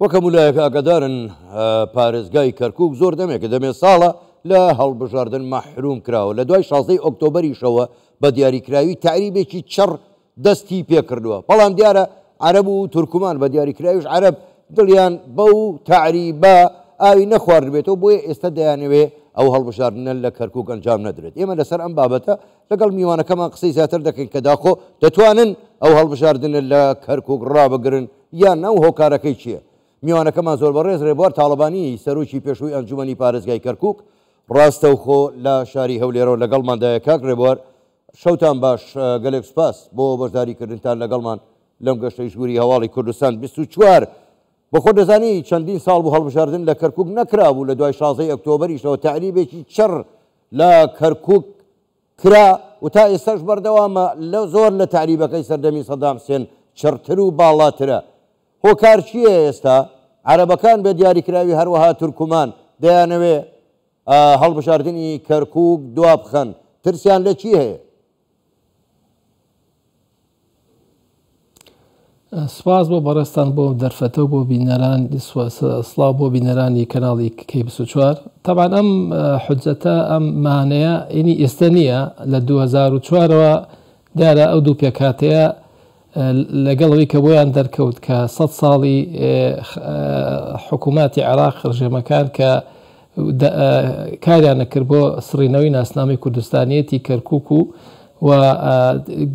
وەک هەموو لایەک ئاگادارن پارێزگای کەرکوک زۆر دەمێکە دەمێ ساڵە لە هەڵبژاردن مەحروم کراوە لە دوای شازدەی ئۆکتۆبەریشەوە بە دیاریکراوی تەعریبێکی چڕ دەستی پێکردووە بەڵام دیارە عەرەب و تورکمان بە دیاریکراویش عەرەب دڵیان بەو تەعریبە ئاوی نەخواردبێتەوە بۆیە ئێستا دەیانەوێ ئەو هەڵبژاردنە لە کەرکوک ئەنجام نەدرێت ئێمە لەسەر ئەم بابەتە لەگەڵ میوانەکەمان قسەی زیاتر دەکەین کە داخۆ دەتوانن ئەو هەڵبژاردنە لە کەرکوک ڕابگرن یان نا و هۆکارەکەی چییە؟ میوانەکەمان زۆر بەڕێز رێبوار تاڵەبانی سەرۆکی پێشووی ئەنجومەنی پارێزگای کەرکوک ڕاستەوخۆ لە شاری هەولێرەوە لەگەڵماندایە. کاک رێبوار شەوتان باش، گەلێک سوپاس بۆ بەشداریکردنتان لەگەڵمان لەم گەشتەی ژووری هەواڵی کوردستان 24. بۆ خۆت دەزانی چەندین ساڵ بوو هەڵبژاردن لە کەرکوک نەکرابوو، لە دوای شازدەی ئۆکتۆبەریشەوە تەعریبێکی چڕ لە کەرکوک کرا و تا ئێستاش بەردەوامە، لە زۆر لە تەعریبەکەی سەردەمی سەدام حسێن چڕتر و باڵاترە. هۆکار چییە ئێستا عەرەبەکان بە دیاریکراوی هەروەها تورکمان دەیانەوێ هەڵبژاردنی کەرکوک دوابخەن، ترسیان لە چی هەیە؟ سپاس بۆ بەڕێزتان بۆ دەرفەتە و بۆ بینەران سڵاو بۆ بینەرانی کەناڵی کەی 24 تەبان ئەم حجەتە ئەم مانەیە ئینی ئێستا نییە لە 2004ەوە دیارە ئەو دوو پێکهاتەیە لەگەڵ ئەوەی کە بۆیان دەرکەوت کە سە ساڵی حکووماتی عێراق ڕژێمەکان کە کاریان ئەکرد بۆ سڕینەوەی ناسنامەی کوردستانیەتی کەرکوک و و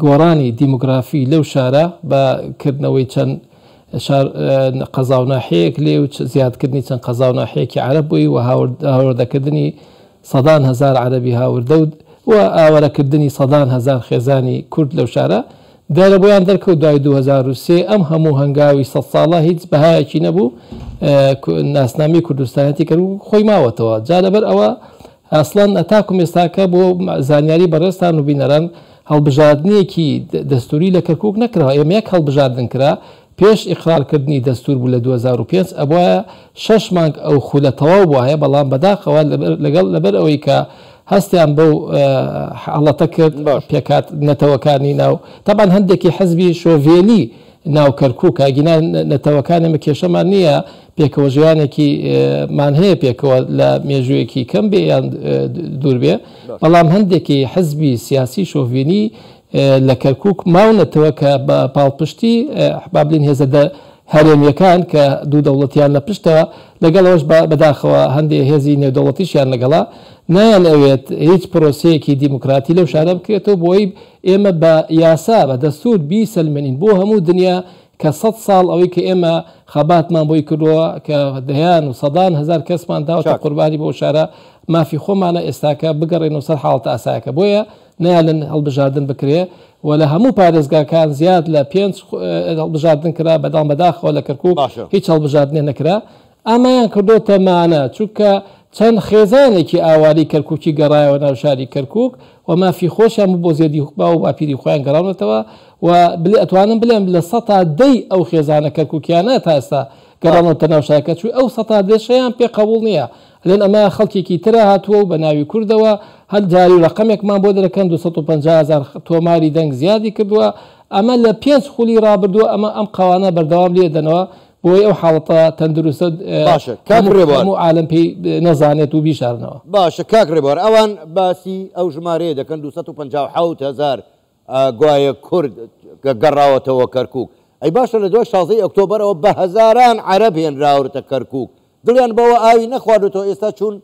گۆڕانی دیموگرافی لەو شارە بە کردنەوەی چەند شار قەزا و ناحیەیەک لێ و زیادکردنی چەند قەزا و ناحیەیەکی عەرەب بووی و هاوردەکردنی سەدان هەزار عەرەبی هاوردە و و ئاوارەکردنی سەدان هەزار خێزانی کورد لەو شارە دیارە بۆیان دەرکەوت دوای 2003 ئەم هەموو هەنگاوی سەد ساڵە هیچ بەهایەکی نەبوو، ناسنامەی کوردستانیەتی کەرکوک خۆی ماوەتەوە. جا لەبەر ئەوە ئەسڵەن هەتاکوم ئێستاکە بۆ زانیاری بەڕێزتان و بینەران هەڵبژاردنێکی دەستوری لە کەرکوک نەکراوە، ئێمە یەک هەڵبژاردن کرا پێش ئیقرارکردنی دەستور بوو لە 2005، ئەبوایە شەش مانگ ئەو خولە تەواو بوایە، بەڵام بەداخەوە لەگەڵ لەبەر ئەوەی کە هەستیان بەو حاڵەتە کرد پێکهات نەتەوەکانی ناو تەبعەن هەندێکی حزبی شۆڤێنی ناو کەرکوک ئەگینا نەتەوەکان ئێمە کێشەمان نییە پێکەوە ژیانێکی مان هەیە پێکەوە لە مێژوویەکی کەم بێ یان دوور بێ بەڵام هەندێکی حزبی سیاسی شۆڤێنی لە کەرکوک ماونەتەوە کە بە پاڵپشتی با بلین هێزە هەرێمیەکان کە دوو دەوڵەتیان لە پشتە، لەگەڵ ئەوەش بەداخەوە هەندێ هێزی نێودەوڵەتیشیان لەگەڵە، نایانەوێت هیچ پرۆسەیەکی دیموکراتی لەو شارە بکرێتەوە بۆی ئێمە بە یاسا بە دەستور بیسەلمێنین بۆ هەموو دنیا کە سەد ساڵ ئەوەی کە ئێمە خەباتمان بۆی کردووە کە دەیان و سەدان هەزار کەسمان داوەتە قوربانی بۆ شارە مافی خۆمانە ئێستاکە بگەڕێنەوە سەر حاڵەتە ئاسایەکە بۆیە نایەلن هەڵبژاردن بکرێ و لە هەموو پارێزگاکان زیاد لە پێنج هەڵبژاردن کرا بەداڵم بەداخەوە لە کەرکوک هیچ هەڵبژاردنێ نەکرا ئەمەیان کردۆتە مانە چونکە چەند خێزانێکی ئاوارەی کەرکوکی گەڕایەوە ناو شاری کەرکوک و مافی خۆشیان بوو بۆ زێدی باو و باپیری خۆیان گەڕاونەتەوە و بلێ ئەتوانم بلێم لە سەتا دەی ئەو خێزانە کەرکوکیانە تا ئێستا گەڕاونەتە ناو شارەکە چوو ئەو سەتا دەشیان پێ قەبوڵ نییە ئەلێن ئەمە خەڵکێکی ترە هاتووە و بە ناوی کوردەوە هەر جاری ڕەقەمێکمان بۆ دەرەکەن 250 هەزار تۆماری دەنگ زیادی کردووە ئەمە لە پێنج خولی ڕابردووە ئەمە ئەم قەوانە بەردەوام لێ دەنەوە بۆی ئەو حاڵەتە تەندروستە باشە کاک ڕێبوار هەموو عالەم پێی نەزانێت و بیشارنەوە. باشە کاک ڕێبوار ئەوان باسی ئەو ژمارەیە دەکەن 257 هەزار گوایە کورد گەڕاوەتەوە کەرکوک ئەی باشە لە دوای 16 ئۆکتۆبەرەوە بە هەزاران عەرەب هێنراورتە کەرکوک دڵیان بەوە ئاوی نەخواردوتەوە ئێستا چوون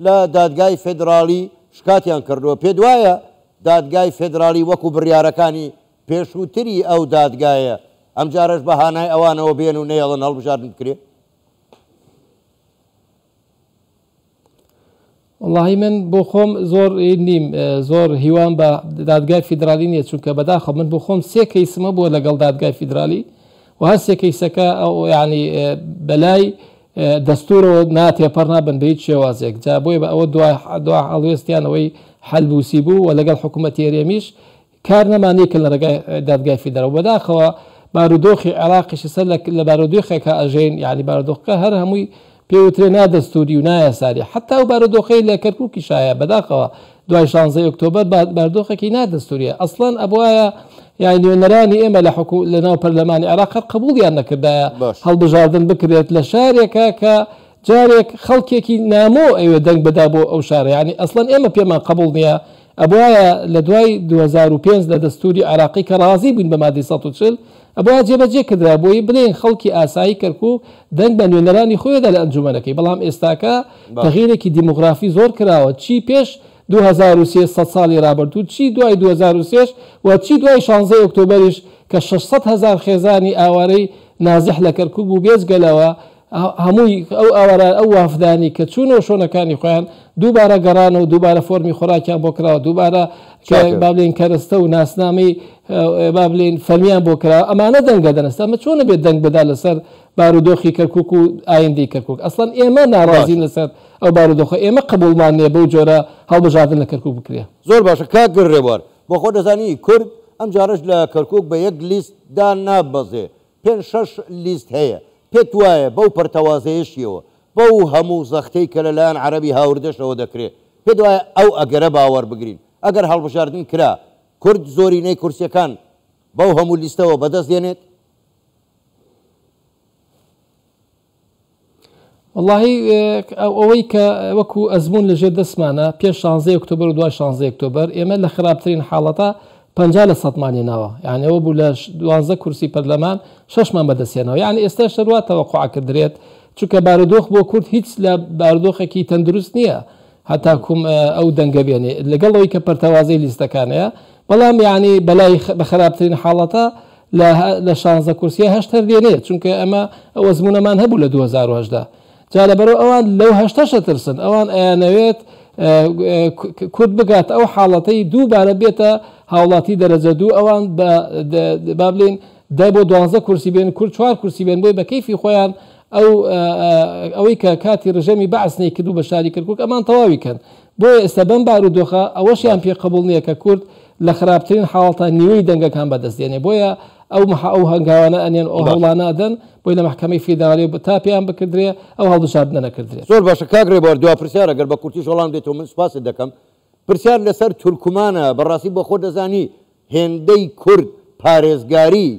لە دادگای فێدراڵی شکاتیان کردووە پێت وایە دادگای فێدراڵی وەکو بڕیارەکانی پێشووتری ئەو دادگایە ئەمجارەش بە هانای ئەوانەوە بێن و نەیەڵن هەڵبژاردن بکرێ؟ وەڵاهی من بۆ خۆم زۆر نیم زۆر هیوام بە دادگای فیدرالی نییە چونکە بەداخەوە من بۆ خۆم سێ کەیسم هەبووە لەگەڵ دادگای فیدرالی و هەر سێ کەیسەکە ئەو یعنی بەلای دەستورەوە ناتێپەڕ نابن بە هیچ شێوازێک جا بۆیە بە ئەوە دوا دوا هەڵوێستیانەوەی حەلبوسی بوو و لەگەڵ حکوومەتی هەرێمیش کار نەما نیکل لە ڕێگای دادگای فیدراڵ بەداخەوە بارودۆخی عێراقیش سەر لە بارودۆخێکا ئەژێین یانی بارودۆخەکە هەر هەمووی پێ وترێ نادەستوری و نایاساری حەتا ئەو بارودۆخەی لە کەرکوکیش هەیە بەداخەوە دوای شانزەی ئۆکتۆبەر بارودۆخێکی نادەستوریە ئەسڵەن ئەبوایە یانی نوێنەرانی ئێمە لە حکو لە ناو پەرلەمانی عێراق هەر قبوڵیان نەکردایە هەڵبژاردن بکرێت لە شارێکا کە جارێک خەڵکێکی نامۆ ئەیوێ دەنگ بدا بۆ ئەو شارە یانی ئەسڵەن ئێمە پێمان قبوڵ نیە ئەبوایە لە دوای 2005 لە دەستوری عێراقی کە ڕازی بووین بە مادەی 140 ئەبوایە جێبەجێ کردرا بۆی بڵێین خەڵکی ئاسایی کەرکوک دەنگ بە نوێنەرانی خۆی ئەدا لە ئەنجومەنەکەی بەڵام ئێستاکە تەغیرێکی دیموگرافی زۆر کراوە چی پێش 2003 سەد ساڵی رابردوو چی دوای 2003 و چی دوای شانزەی ئۆکتۆبەریش کە 600 هەزار خێزانی ئاوارەی نازح لە کەرکوک بوو بێجگە لەوە هەمووی ئەو ئاوارە ئەو وافدانی کە چوونەوە شۆنەکانی خۆیان دووبارە گەڕانەوە دووبارە فۆرمی خۆراکیان بۆ کراوە دووبارە با بلێن کەرەستە و ناسنامەی با بلێن فەرمیان بۆ کراوە ئەمانە دەنگە دەنەستە ئەمە چۆنە بێت دەنگ بدا لەسەر بارودۆخی کەرکک و ئایندەی کەرکک ئەسڵەن ئێمە ناڕازین لەسەر ئەو بارودۆخە ئێمە قبوڵمان نییە بەو جۆرە هەڵبژاردن لە کەرکک بکرێ. زۆر باشە کاک ڕێبوار بۆ خۆت دەزانی کورد ئەم جارەش لە کەرکک بە یەک لیست دانابەزێ پێنج شەش لیست هەیە، پێت وایە بەو پەرتەوازەیەشیەوە، بەو هەموو زەختەی کە لەلایەن عەرەبی هاوردەشەوە دەکرێ، پێت وایە ئەو ئەگەرە باوەڕ بگرین ئەگەر هەڵبژاردن کرا کورد زۆرینەی کورسیەکان بەو هەموو لیستەوە بەدەست دێنێت؟ وەڵاهی ئەوەی کە وەکو ئەزموون لە ژێر دەستمانە پێش شانزەی ئۆکتۆبەر و دوای شانزەی ئۆکتۆبەر ئێمە لە خراپترین حاڵەتا 50 لە سەدمان هێناوە یعنی ئەوە بوو لە دوانزە کورسی پەرلەمان شەشمان بەدەستهێناوە یعنی ئێستا شەروا تەوەقع کردرێت چونکە بارودۆخ بۆ کورد هیچ لە بارودۆخێکی تەندروست نییە هەتاکوم ئەو دەنگە بێنێ لەگەڵ ئەوەی کە پەرتەوازەی لیستەکانەیە بەڵام یعنی بەلای بە خراپترین حاڵەتە لە لە شانزە کورسیە هەشت هەر دێنێ چونکە ئەمە ئەو ئەزموونەمان هەبوو لە 2018 جا لەبەرەوە ئەوان لەو هەشتەش ئەترسن ئەوان ئەیانەوێت کورد بگات ئەو حاڵەتەی دووبارە بێتە هاوڵاتی دەرەجە دوو ئەوان بە با بلین دە بۆ دوانزە کورسی بێن کورد چوار کورسی بێن بۆی بە کەیفی خۆیان ئەو ئەوەی کە کاتی ڕژێمی بەعس نەیکردو بە شاری کەرکوک ئەمان تەواوی کەن بۆیە ئێستا بەم بارودۆخە ئەوەشیان پێ قبوڵ نییە کە کورد لە خراپترین حاڵەتا نیوەی دەنگەکان بەدەست دێنێ بۆیە ئەو ئەو هەنگاوانە ئەنێن ئەو هەوڵانە ئەدەن بۆی لە مەحکەمەی فیدراڵی تا پێیان بکردرێ ئەو هەڵبژاردنە نەکردرێت. زۆر باشە کاک ڕێبوار دوا پرسیار ئەگەر بە کورتیش وەڵام دەیتەوە من سوپاست دەکەم پرسیار لەسەر تورکمانە بەڕاستی بۆ خۆت دەزانی هێندەی کورد پارێزگاری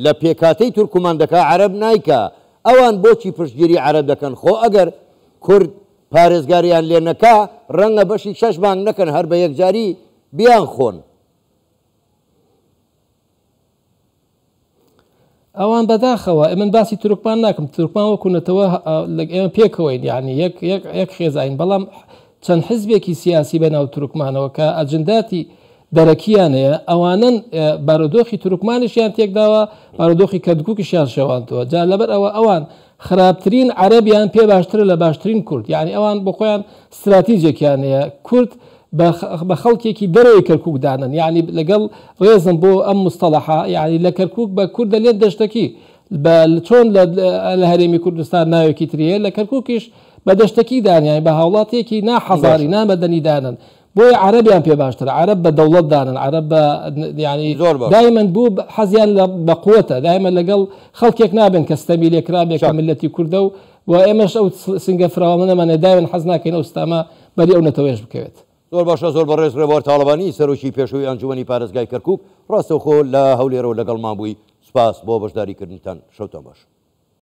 لە پێکهاتەی تورکمان دەکا عەرەب نایکا ئەوان بۆچی پشتگیری عەرەب دەکەن خۆ ئەگەر کورد پارێزگاریان لێ نەکا ڕەنگە بەشی شەش مانگ نەکەن هەر بە یەکجاری بیانخۆن. ئەوان بەداخەوە من باسی تورکمان ناکەم تورکمان وەکو نەتەوە ئێمە پێکەوەین یعنی یەک یەک یەک خێزانین بەڵام چەند حزبێکی سیاسی بە ناو تورکمانەوە کە ئەجنداتی دەرەکییان هەیە ئەوانەن بارودۆخی تورکمانیشیان تێکداوە بارودۆخی کەرکوکیشیان شێواندووە جا لەبەر ئەوە ئەوان خراپترین عەرەبیان پێ باشترە لە باشترین کورد یعنی ئەوان بۆ خۆیان ستراتیجێکیان هەیە کورد بە خەڵکێکی دەرەوەی کەرکوک دانەن یعنی لەگەڵ ڕێزم بۆ ئەم مستەڵەحە یعنی لە کەرکوک بە کورد دەلێن دەشتەکی بە چۆن لە هەرێمی کوردستان ناوێکی تری هەیە لە کەرکوکیش بە دەشتەکی دانیان یعنی بە هاوڵاتیەکی نا حەزاری نا مەدەنی دانەن بۆیە عەرەبیان پێ باشترە عەرەب بە دەوڵەت دانن عەرەب بە یعنی زۆر باشە. دایمەن بوو حەزیان لە بە قوتە دایمە لەگەڵ خەڵکێک نابن کە ستەمی لێکرابێ کە چاک. ملەتی کوردە و و ئێمەش ئەو سنگە فراوانەمانە دایمەن حەز ناکەین ئەو ستەمە بەری ئەو نەتەوەیەش بکەوێت. زۆر باشە زۆر بەڕێز ڕێبوار تاڵەبانی سەرۆکی پێشووی ئەنجومەنی پارێزگای کەرکوک ڕاستەوخۆ لە هەولێرەوە لەگەڵمان بووی سوپاس بۆ بەشداریکردنتان شەوتان باش.